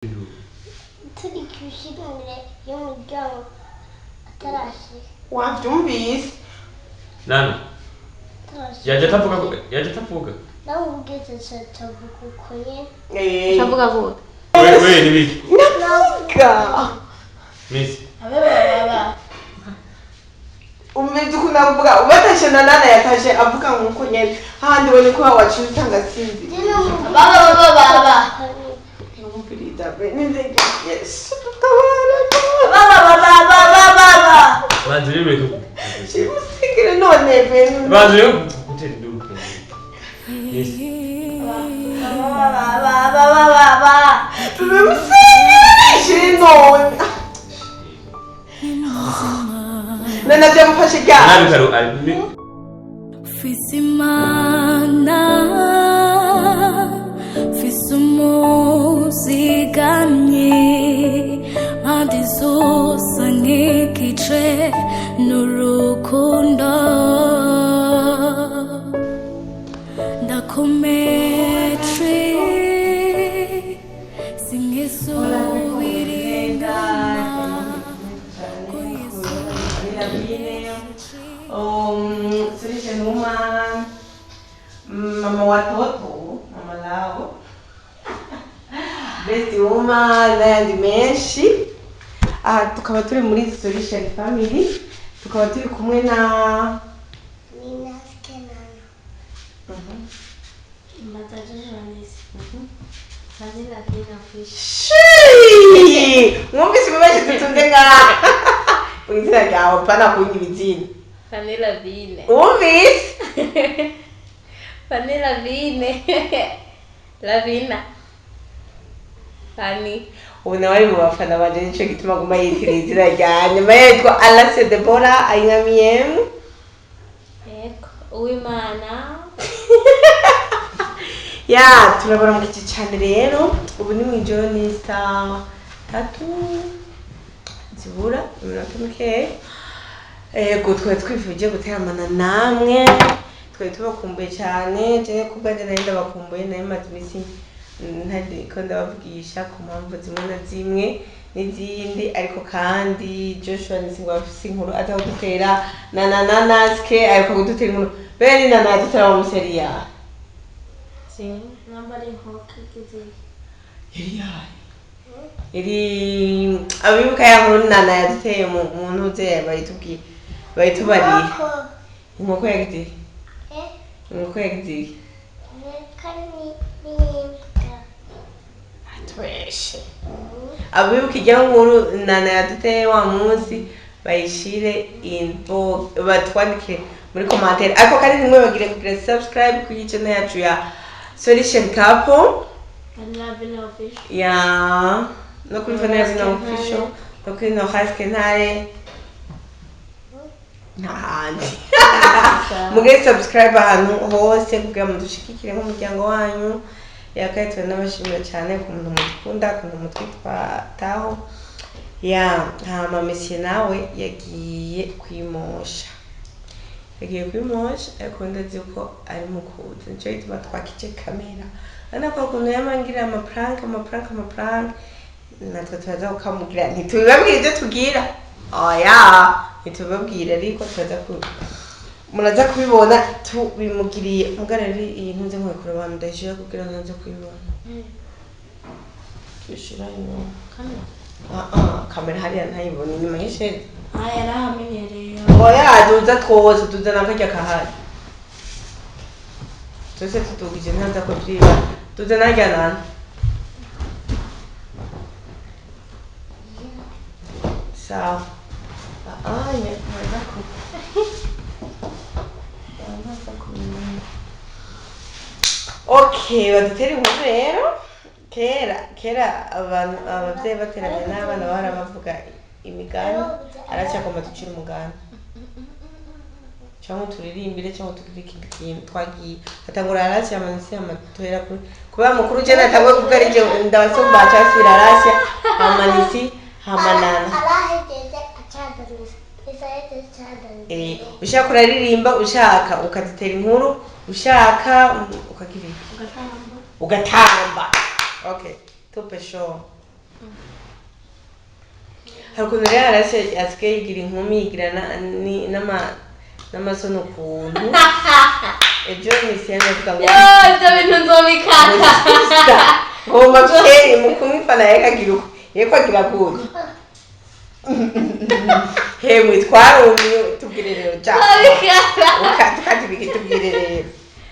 Turi gushyira imbere y'umuryango atarashira. Wabyumvise? Nana. Atarashira. Yaje atavuga, yaje atavuga. Nawe ubwize atavuga uko nyine. Utavuga gute? We we, nibiki? Navuga. Miss. Abe baba. Umeze ukuntu avuga ubatashe na Nana yatashe avuga nkuko nyene hahandi ubone ko waciye utanga, sinzi. Baba baba baba. Numviriza be ninzege, Yesu dutabara. Baba baba baba baba. Banze rero reka. Kimusigire none be. Banze rero gutera induru. Miss. Baba baba baba baba. Bimusigire none. Nana byamufashe ryari? Nabi karo ari. Mfise Imana, mfise umuzigamyi, mpande zose nk'igice n'urukundo, ndakomeje sinkisubira inyuma ko Yesu. Solution Woman, mama watoto, mama lao, best woman n'ayandi menshi. Aha tukaba turi muri Solution Family, tukaba turi kumwe na Nina Skenana. Matatu Johannes. Vanilla Vina Fish. Shii! Mwumvise ibibazo dutunze ngaha mu izina ryawe, pana kunywa izina. Vanilla Vine. Wumvise? Vanilla Vine. Lavina. Fani. Ubu nawe ari mu bafana banje, nico gituma aguma yitiriye izina rya nyuma, yitwa Alase Debora Ayinkamiyemu. Yego. Uwimana. Ya, turabaramukije cyane rero. Ubu ni mw'ijoro, ni saa 3 zibura iminota mikeya. Ego, twari twifuje guteramana namwe, twari tubakumbuye cyane. Jewe ku bwanjye nari ndabakumbuye, nari maze iminsi ntariko ndabavugisha ku mpamvu zimwe na zimwe n'izindi, ariko kandi Joshua nisingo afise inkuru aza kudutera na Naske ariko kudutera inkuru bene na yadutera wa museriya. Namba ari inkoko igize. Yari yayo iri abibuka ya nkuru Nana yaduteye mu ntuze, bayitubwiye, bayitubariye. Inkoko. Inkoko yagize. Eh? Inkoko yagize. Reka ni n'imbwa. Atweshe abibuka ijya nkuru Nana yaduteye wa munsi, bayishire inbox, batwandikire muri commentaire. Ariko kandi ntimwibagire kugira subscribe kuri channel yacu ya Solution Couple. Vanilla Vina Fish. Ya, no kuri Vanilla Vina Official, no kuri Nohaske Ntare, ntahandi mugire subscribe ahantu hose kugira ngo mudushigikire nk'umuryango wanyu. Yakaye turanabashimira cyane ku muntu mudukunda, ku muntu mutwitwataho. Ya, hama mesiye nawe yagiye kwimosha, yagiye kwimosha, ariko ndazi ko ari mu kuza, nico gituma twakije kamera. Urabona ko ukuntu yamangira amaprank, amaprank, amaprank, natwe turaza kukamubwira. Ntitubibabwira ibyo tubwira, oya, ntitubibabwira, ariko turaza ku muraza kubibona tubimugiriye. Muga rero iyi ntuze nkwekurura abantu, ndayishira kugira ngo ntaze kubibona, tuyishira inyuma. Kamera. Ah ah, kamera hariya ntayibona inyuma y'isheze. Ah, yarahamenyereye. Oya, tuza twose, tuza nakarya kahari twese tutugije, ntaza kuvyiba, tuza narya nana. Sawa. Ah, ntaza ku ntaza kubimenya. Okay, badutere inkuru rero. Kera kera abantu, abavyeyi bateranye n'abana, bahora bavuga imigani. Aracyagomba ducira umugani cyangwa turirimbire cyangwa tugire ikindi kintu. Twagiye atangura Arasi amanitse amatohera kuri kubera mukuru je natanguye kuvuga ari je ndabasumba, acasubira Arasi amanitsi hamanana. Arahejeje acadaniza. Isahejeje acadaniza. Ushaka uraririmba, ushaka ukadutera inkuru, ushaka ukagira iki? Ugatamba. Ugatamba. Okay, tupe show. Hari ukuntu rero arase asigaye yigira inkumi, yigira n'amasono ukuntu. Ejo misi yanjye avuga ngo Yo, ibyo bintu nzobikata. Ngomba byeri mu kumwifana yekagira uko yeko agira gutya. Hemwe twarumye, tubwire rero ja. Nzobikata. Tukatibike, tubwire rero.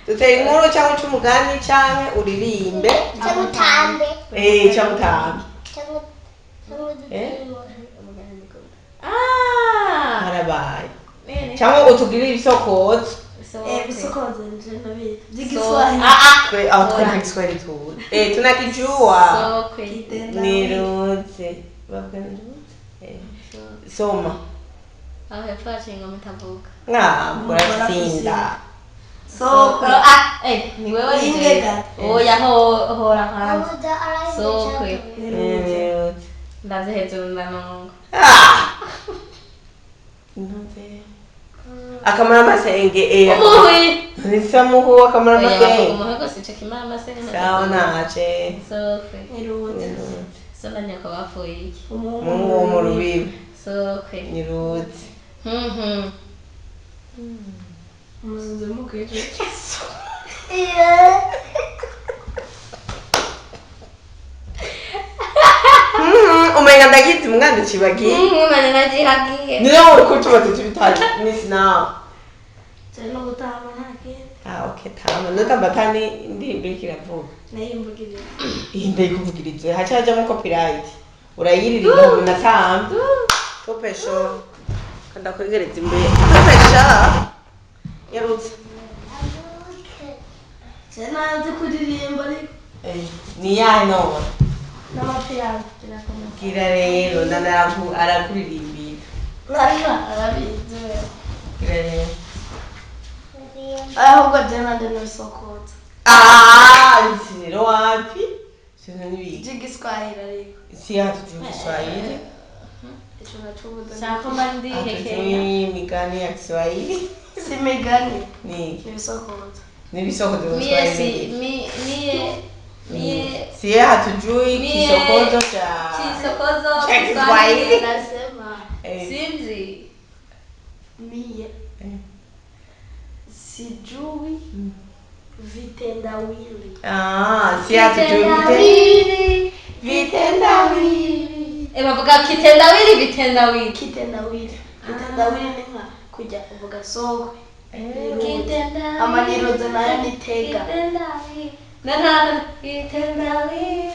Dutera inkuru cyangwa uce umugani cyangwa uririmbe. Cyangwa utambe. Eh, cyangwa utambe. Cyangwa Eh? Ah. Harabaye. Nene. Cyangwa utugirire ibisokozo. Sokwe. Ibisokozo nje ndabizi. So- By'igiswahili. Ah, ah. Twe aho twe nta Kiswahili tuzi. Eh, tunakijua. Sokwe. Niruze. Bavuga niruze. Eh. Soma. Aho hepfo haciye ingoma itavuga. Ntabwo urasinda. Sokwe. Ah, eh, ni wewe ni Ingega. Oya, ho hora hanze. Sokwe. Niruze. Ndaze hejuru ndanonga. Ah! Ntuze. Akamara amasenge eh. Umuhwi. Nisamuhu akamara Oya, bavuga amasenge. umuhwi gusa ico kimara amasenge. Sawa nace. Sokwe. Niruze. Niruze. So na nyoko bapfuye iki? Mungu wo mu rubibi. Sokwe. Niruze. Mhm. Umuzinzi mukwiye. Umenga ndagize umwana ucibagiye. Mhm, nagihagiye. Niyo uri kutuba tutari nisi nawe. Cyane no gutamba nta kindi. Ah, okay, tama. Notamba tani indirimbo iriko iravuga. Nayimbugiriye. Iyi ndayikuvugirize haca hajamo copyright. Urayiririmba umuntu atamba. Topesho. Kanda kwegereza imbere. Topesho. Yarutse. Cyane ntazi kuririmba ariko. Eh, ni yahe none? N'amapiyano birakomeye. Gira rero ndana arakuririmbira. Ntabwo arabizi. Gira rero. Ahubwo jye nanjye n'ibisokozo. Ah, rero wapi? Sino nibiki. By'igiswahili ariko. Si hatujui Kiswahili. Ico naco ubudo. Shaka mba ndihekenya. Hatujui migani ya Kiswahili. Si imigani. Ni Ibisokozo. ni visokozo vya Mie si Kiswahili. mi mie mie Sie hatujui Mie- kisokozo cha kisokozo cha Kiswahili. Nasema Eh, Sinzi. mie eh. sijui vitendawili. Ah, si hatujui Kitendawili. vitendawili. Eh, bavuga kitendawili, vitendawili. Kitendawili. Kitendawili ni nka kujya uvuga sokwe. Kitendawili. Amanirozo nayo ni tega. Kitendawili. Na na kitendawili.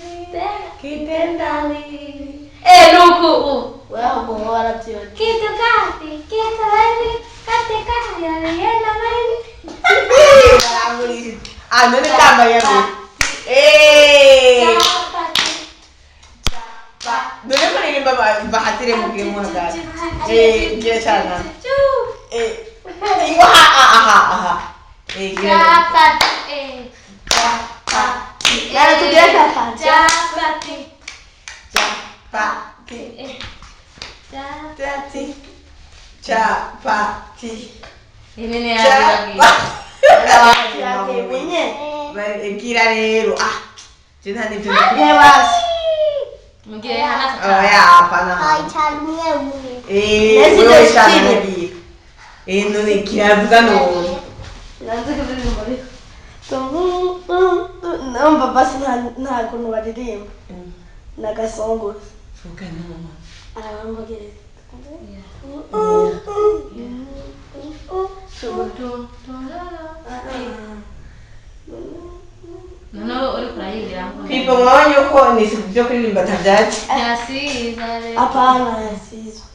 Kitendawili. Eh, nuku. u. Wewe ahubwo wowe waravyibagiwe. Kitu kati, kitendawili, katika yalienda mbali. Barangurije. Ah, none tamba yabe. Eh. Chapati. None kuririmba bahatire mugire muhagara. Eh, gira cyane. Eh. Ingo ha aha aha. Eh, gira. Chapati. Eh. Nara tugira chapati. Chapati. Chapati. Eh. Chapati. Chapati. Chapati. Inene yabibagiye. Chapati. Yatemenye. Gira rero. Ah. Je nta nibyo Ye basi. Mugire hana Oya, hapana. Eh, Nezi wewe shana ndashimye. nagiye. Eh, none kiravuga none. Nanze kuririmba ariko. Numva basi nta kuntu baririmba. Nagasongoza. Vuga none. Arabambugiriza. Noneho uri kurayigira ngo Pipo mwabonye uko ni byo kuririmba atabyatsi. yasiza rero. Hapana yasizwe.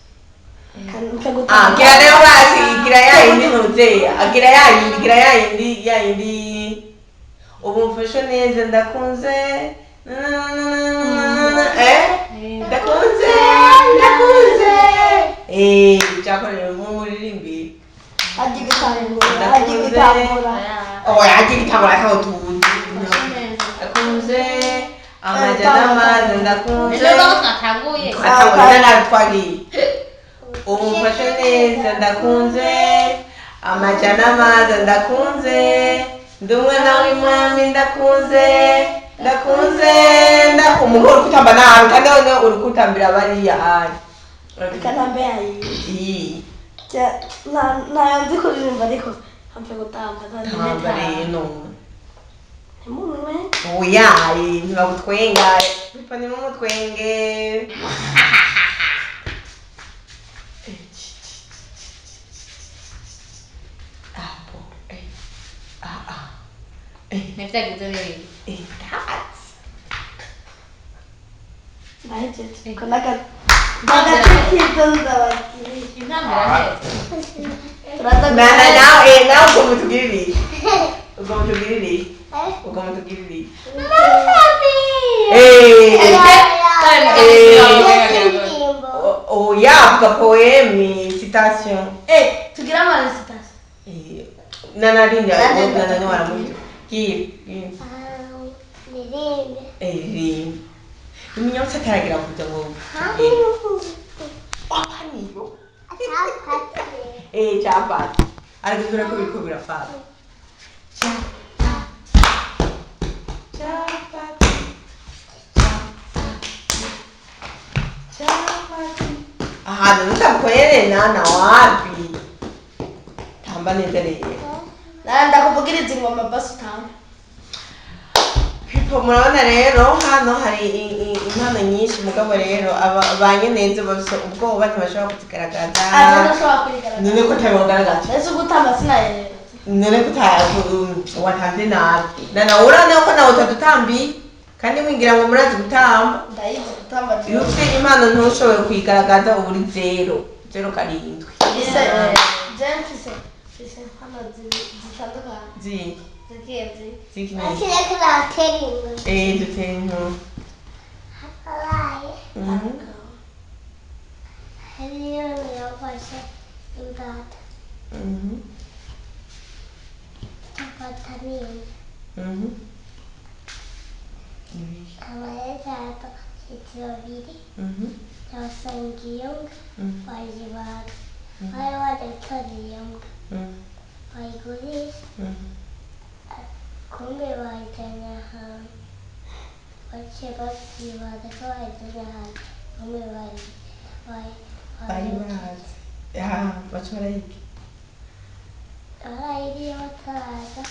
Mpe Ah, gutanga. gira rero basi, gira ya yindi ntuzeya. Gira ya yindi, gira ya yindi, ya yindi. Ubu mfashe neza ndakunze. Na, na, na, na, na, na, eh? Ndakunze, ndakunze. Eh, cyakorewe nko muririmbi. Ajya gutangura, ajya gutangura. Oya, ajya gitangura ntaho tuzi. Ndakunze amajya n'amazi ndakunze. Ejo baho twatanguye. Twatangura nabi twagiye. Ubu mfashe neza ndakunze amajya n'amazi ndakunze ndi umwana w'umwami ndakunze Ndakunze umugore uri kutamba nabi kandi noneho uri kutambira bariya ari. Reka ntambe yayi. Iyi. Ntayo nzi kuririmba ariko ntambe gutamba. Tamba rero. Ntimunwe. Oya, ntibagutwenga. Bipa nimumutwenge. Apo. Ah ah. Nivyagize n'ibindi. That's. Nahejeje. Ko n'agatikizo ndababwiye. Intambwe iraheze. Turaza Na na nawe nawe ugomba utugirire. Ugomba utugirire. Ugomba utugirire. Oya, vuga poeme, citation. Tugire ama recitation. Nana rinda, Nanjye nana ni waramubwira. Gira, gira. Ndirimbe. Rimba. Iminyotsi ataragira kuja ngo apaniyo. Capati. Aragizura ko biriko birafata. Capati. Capati. Ahantu nutakorere nana wapi? Tamba neza rero. Ndakuvugiriza ingoma basi utambe. People murabona rero hano hari impano nyinshi mugabo rero aba ba nyenenzo bafise ubwoba ntibashobora kuzigaragaza. Aje ndashobora kuyigaragaza. None ko utabigaragaza. Ese ugutamba sinayerera. None ko watamvye nabi. Nana urabona ko nawe utadutambiye kandi mwingira ngo murazi gutamba. Ndayizi gutamba. Iyo ufite impano ntushoboye kuyigaragaza uba uri 0 0 7. Ese je mfise impano zitandukanye. Ziki. Zikiye. Ziki. Dutera inkuru. Kumbe bayijyanye ahantu baciye babyibaza ko bayijyanye ahantu kumbe bayibaze. Baca barayirya. Barayiriye bataraza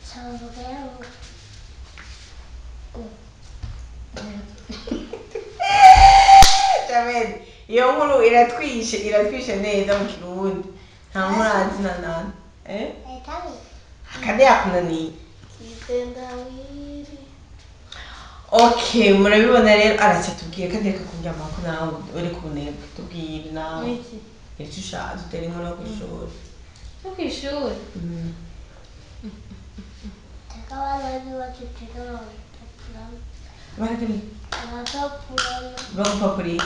cavuga yanga. Jamani, iyo nkuru iratwishe neza mu Kirundi. Nta nkuru azi na nana. Kandi yakunaniye. Okay, murabibona rero araca tubwire kandi reka kundyama ko nawe uri kubunebwe tubwire nawe. Icyo ushaka dutera inkuru yo kw'ishuri. Yo kw'ishuri? Bagupapuriye.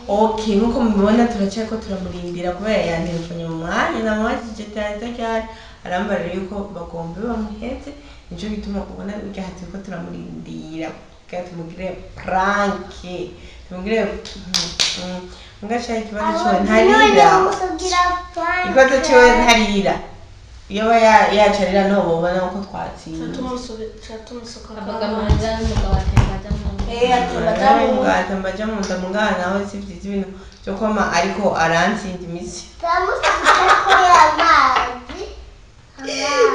Okay, nkuko mubibona turacyariko turamurindira kubera yantelefone mu mwanya namubajije ryari arambarira yuko bagomba bamuheze nico gituma ubona burya turiko turamurindira kugira tumugire prank tumugire ngaca ikibazo ciwe ntarira ikibazo ciwe ntarira iyo aba yacarira niho bobona uko twatsinze. Atemba aja mu nda mugabo nawe si vyiza ibintu vyo kwama ariko arantsinda imisi.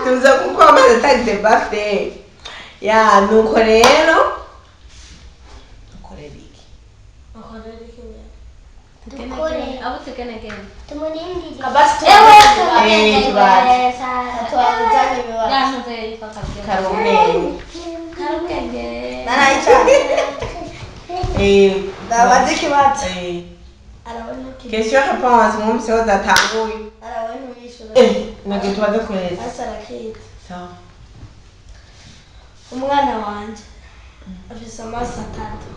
Tuza kuko amazi atagize birthday. Ya nuko rero ukorera iki? Abo tukenekene. Karumenge. Ndabaza ikibazo. Question réponse mwumvise ko zatanguye. Ntabwo tubaza twese. Sawa. Umwana wanje afise amaso atatu.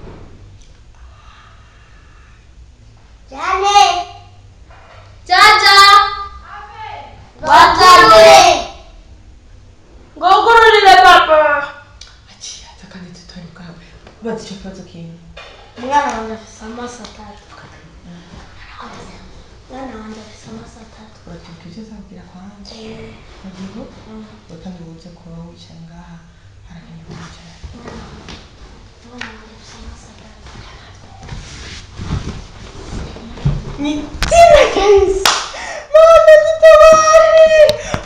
Jane. Jaja. Wajane. Ngogururire papa. Aciye aza kandi tutari bwawe. atatu. Mwana wanjye afise amaso atatu. Uratubwira ibyo azabwira kwanza. Kandi ubuze kuba wicaye ngaha harakeneye kwicara. Mwana wanjye afise amaso atatu. Ni izina rya Yesu. Mana dutabare,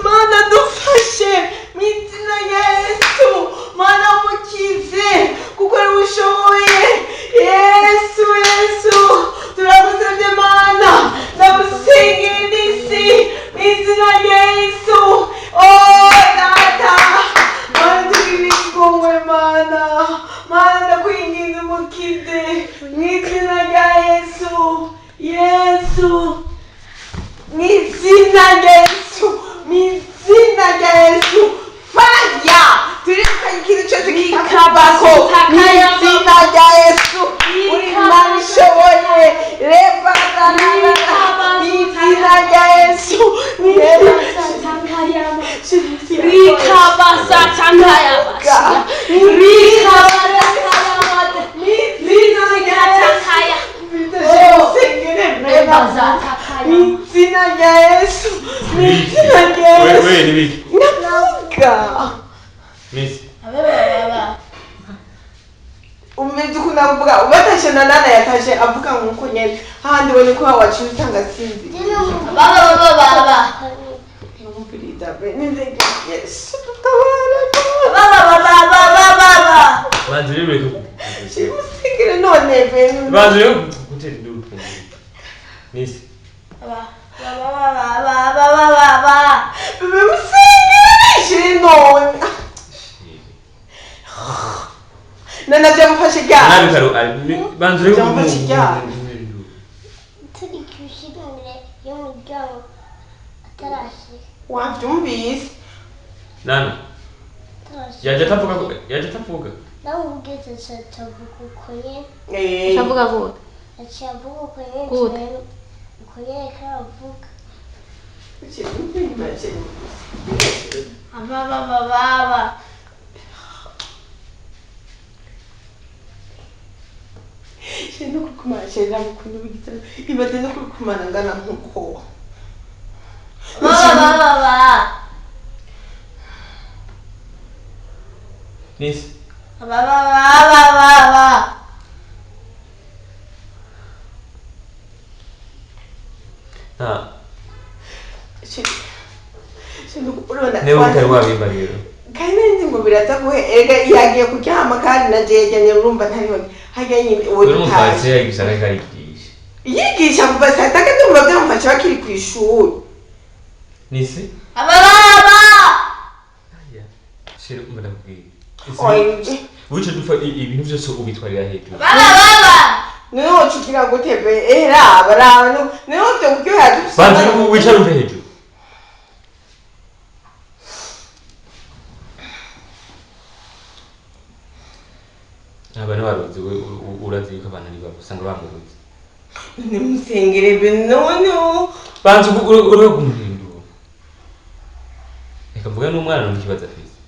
Mana dufashe mu izina rya Yesu. Mana mukize kuko ari we ushoboye. Yesu, Yesu, turagusabye Mana, ndagusengera n'isi mu izina rya Yesu. Oh Data, Mana tugirire ikigongwe Mana, Mana ndakwinginze umukize mu izina rya Yesu. Yesu, mu izina rya Yesu, mu izina rya Yesu, fire! Turirukanye ikintu cyose kitakubako mu izina rya Yesu. Uri Imana ishoboye, reba mu izina rya Yesu, mu izina izina rya Yesu, mu izina rya Yesu. We nibiki? Ndavuga. Miss. Umeze ukuntu avuga, ubatashe na Nana yatashe avuga nkuko nyene. Hahandi ubone ko waciye utanga sinzi. Yesu dutabare. Banze rero Simusigire none be. Banze rero gutera induru. Miss. Bebe musigire none. Nana byamufashe ryari? Nabi karo banze rero Byamufashe ryari? Turi kwishira imbere y'umuryango atarashika. Wabyumvise? Nana. Yaje atavuga ko yaje atavuga. Nawe ugeze atavuga uko nyene. Atavuga gute? Aciye avuga uko nyene. Gute? Uko nyene karavuga. No kukumana shera mukunda ubigize ibaze no kukumana ngana nkuko. Miss. Ha. Niba utari wabimba rero. Kandi nzi ngo biraza guhe erega yagiye kuryama kandi na jeje nyine urumva ntari hajya nyine uwo Urumva yigisha ariko arigisha. Yigisha kuva saa tatu ndumva byamufasha bakiri ku ishuri. Nisi? Shira ndakubwira. Wica dupfa ibintu byose ubitwarira hejuru. Niwe wocugira gute be? Raba raba niwe byo kuryohera dufise. Banza wicara umve hejuru. Abantu baruzi urazi yuko abantu ari babo usanga bamubuze. Nimusengere be none. Banza uri kumuhindura. Reka mvuge n'umwana n'ikibazo afise.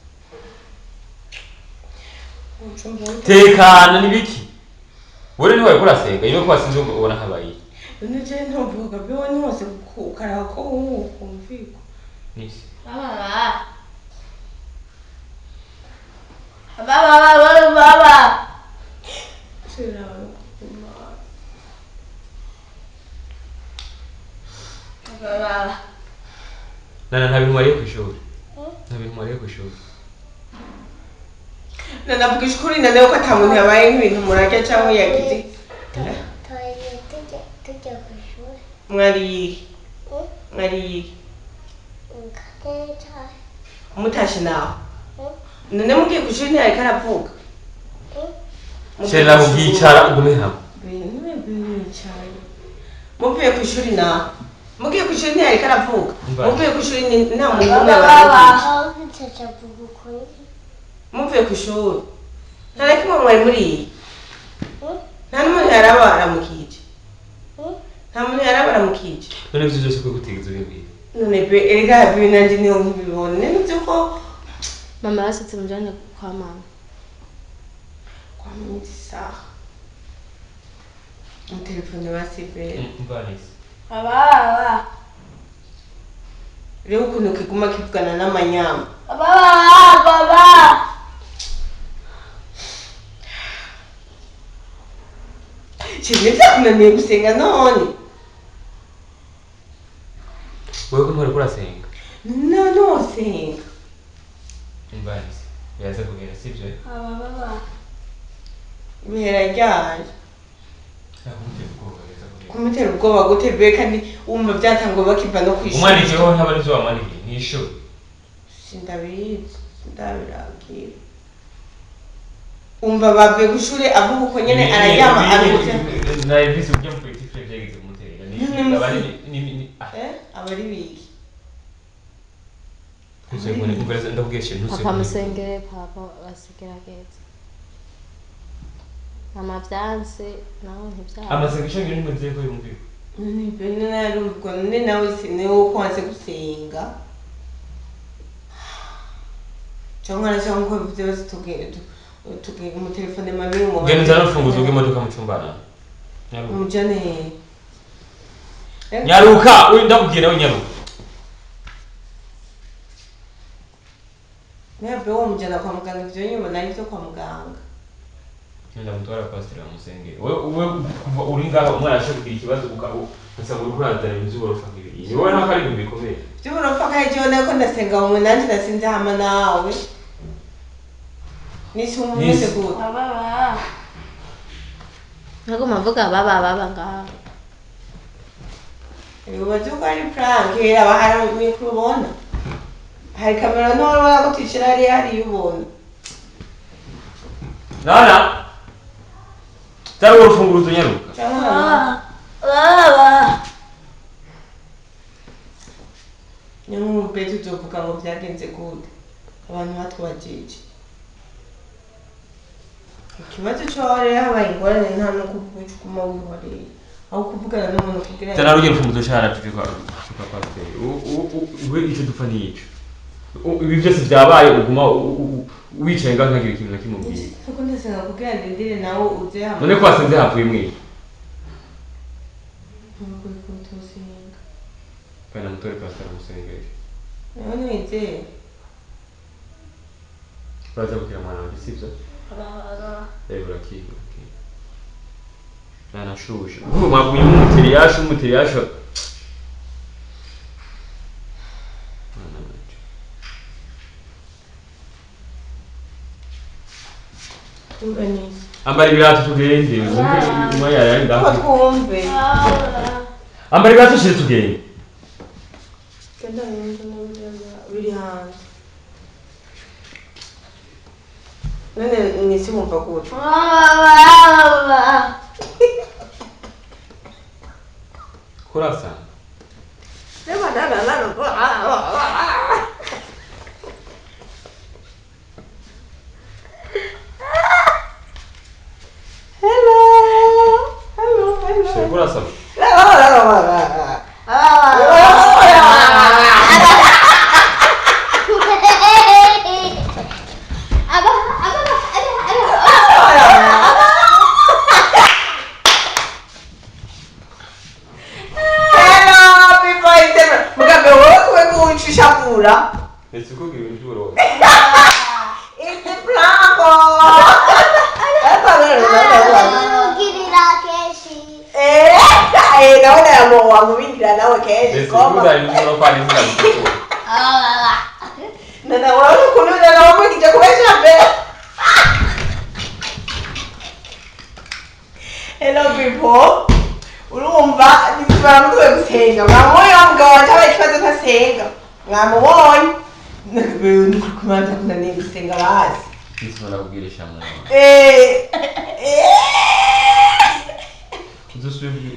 Tekana nibiki? Wewe ni wawe urasenga iyo ko wasinze ubona habaye. None je ntuvuga be wowe hose ukaraba ko ukumviko. Nisi. Nana nta bintu wariye kw'ishuri. Nta bintu wariye kw'ishuri. Nanavugisha ukuri nane ko ata muntu yabaye nk'ibintu murarya cyangwa yagize. Tujya kw'ishuri. Mwariye. Mwariye. Mutashe nawe. None mugiye kw'ishuri ntiyariko aravuga. Shera ubwicara ugume hamwe. Muvuye kw'ishuri nawe. Mugiye kw'ishuri ntiyariko aravuga. Muvuye kw'ishuri nta muntu n'umwe yabaye. Muvuye kw'ishuri. Nta na kimwe mwari muriye. Nta n'umuntu yaraba aramukije. Nta muntu yaraba aramukije. None ivyo byose ko gutegeza ubimbwiye. None be erega be nanje niyo nkibibona. Nzi ko mama yarasetse mujane kwa mama. Kwa mama isaha. Telefone basibere. Mvanisi. Baba. Rero ukuntu kiguma kivugana n'amanyama. Baba, baba. Chérie, byakunaniye gusenga none. Wewe ko ntwari kurasenga. None wosenga. Mvanisi. Biraza kugera sibyo? Baba, baba. Bihera ryari? Kumutera ubwoba biraza kugera. Kumutera ubwoba gute be kandi wumva byatangwa bakiva no kwishuri. Umwandikiyeho ntaba ari byo wamwandikiye ni ishuri. Sindabizi, sindabirabwira. Umva bavuye kw'ishuri avuga uko nyene araryama aruhutse. Nabivise uburyo petit frère byageze kumutera. Ni abari ni Aba ari biki? Ntusegure umvereza ndakubwiye shit ntusegure. Papa musengere papa basigerageza. Amavyanse naho ntivyanse. Amasengesho ngene nimeze ko yumviwe. None bene narumva none nawe sinewe ko wanse gusenga. Cyangwa na cyangwa ko bivuze bose tuge mu telefone mami mu. Genda uzane urufunguzo rw'imodoka mu cyumba na. Nyaruka. Umujane. Nyaruka, uyu ndakubwiye nawe nyaruka. Nabe wo mujana kwa muganga ivyo nyuma nari byo kwa muganga. Ngenda mutwara pastor amusengere. Wewe kuva uri ngaho umwana ashaka kugira ikibazo ukasanga uri kurazana ibintu by'uburofa nk'ibi. Wowe ntabwo ari ibintu bikomeye. By'uburofa kandi jewe nako ndasenga mu nanje ndasinze hama nawe. Nisi umeze gute? Baba. Ntabwo mavuga baba baba ngaho. Ubaze ko ari prank aba hari mikro ubona. Hari kamera ntoya ko tishira hari hari ubona. Nana. Tari urufunguzo nyaruka. Baba. Nyamube tuzovuga ngo byagenze gute. Abantu batwajije. Ikibazo cyo rero habaye ingorane nta no kuvuga kuma wihoreye. Aho kuvugana n'umuntu kugira ngo Tana rufunguzo cyara tuje kwa pastor. We icyo dupfa ni ico. Ibi byose byabaye uguma wicaye ngaho ntagira ikintu na kimwe ubwiye. Kuko ndasenga kugira ndindire nawe uze hamwe. None ko wasenze havuye mwe. Kana mutore pastor amusengere. None wizeye. Uraza gukira mwana wanjye sibyo? Baba. Urakiga. Nanashuje. Ubu mwagumye mumuteri yashu mumuteri yashu. Ambara ibirato tugende. Umwe yari ngaho. Twumve. Ambara ibirato shire tugende. Genda biri hanze. None nisi wumva gute? Baba. Kurasa. Hello. Hello, hello. Kurasa. It's It's blanco. Naona nawe kenshi. Nana wewe kunuza na wewe kija kubesha mbele. Hello people. Urumva nitwa gusenga. Mwamoyo mugabo wanje ikibazo ntasenga. Mwamubonye. Nukumanza kunaniye gusenga bazi. Nisubira kubwirisha mwana.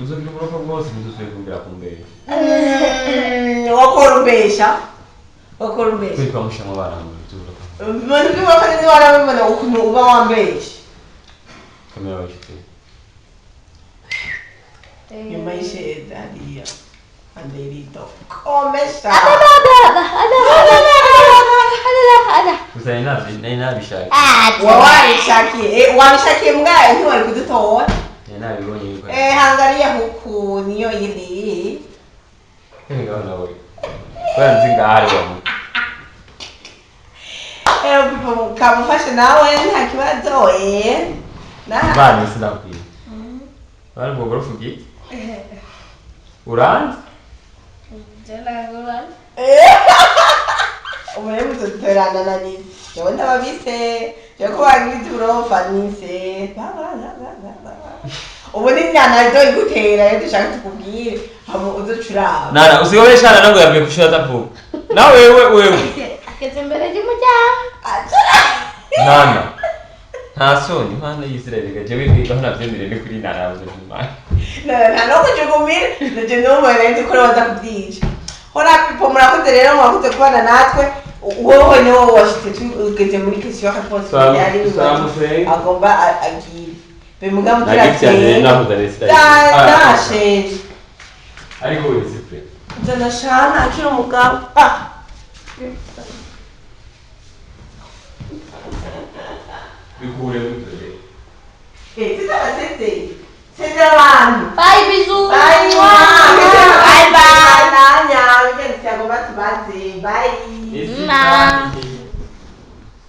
Uzogira uburofa bwose ntuzusubire kumbwira kumbesha. Wakora umbesha. Wakora umbesha. Kwitwa musha mu bana mu by'uburofa. Ibintu by'uburofa ni warabibona ukuntu uba wambesha. Kamera bayifite. Nyuma y'isheza hariya. Anderito. Komesha. Gusa nari nabishakiye. Wabishakiye. Wabishakiye mbwayo ntiwari kudutora. Nari nabibonye yuko. Angalia huku niyo ili. Ngaho nawe. Kubera nzi ngaho ari wawe. People kamufashe nawe nta kibazo Na Bana sinakwiye. Bari ubwo gorofa ugiye? Uranzi? Umuremu tuterana na nisi. Jewe ndababise. Jewe ko bangiriza uburofa nise. Ba ba ba ba ba ba. Ubu ni nana ryo igutera rero dushaka tukubwire hama uzoca uraba. Nana usigaye shana nabwo yavuye kushira atavuga. Na wewe wewe. Ageze imbere y'umuryango. Nana. Nta soni Imana y'Isirayeli ga jewe aho navyemere ni kuri Nana yavuze Imana. Nta no kujugumira nje numva nzi ko baza kubyica. Hora people murakoze rero mwakoze kubana natwe. Wowe ni wowe washitse ugeze muri question réponse yari Samusenga. agomba agire. Bemuga Nagifyanye muturatse. naho Isirayeli. Dasheje. Ariko we sipre. Nzanashana akiri umugabo. Ah. Bikure mutore. Sitabasezeye. Sezera abantu. Bye bisous.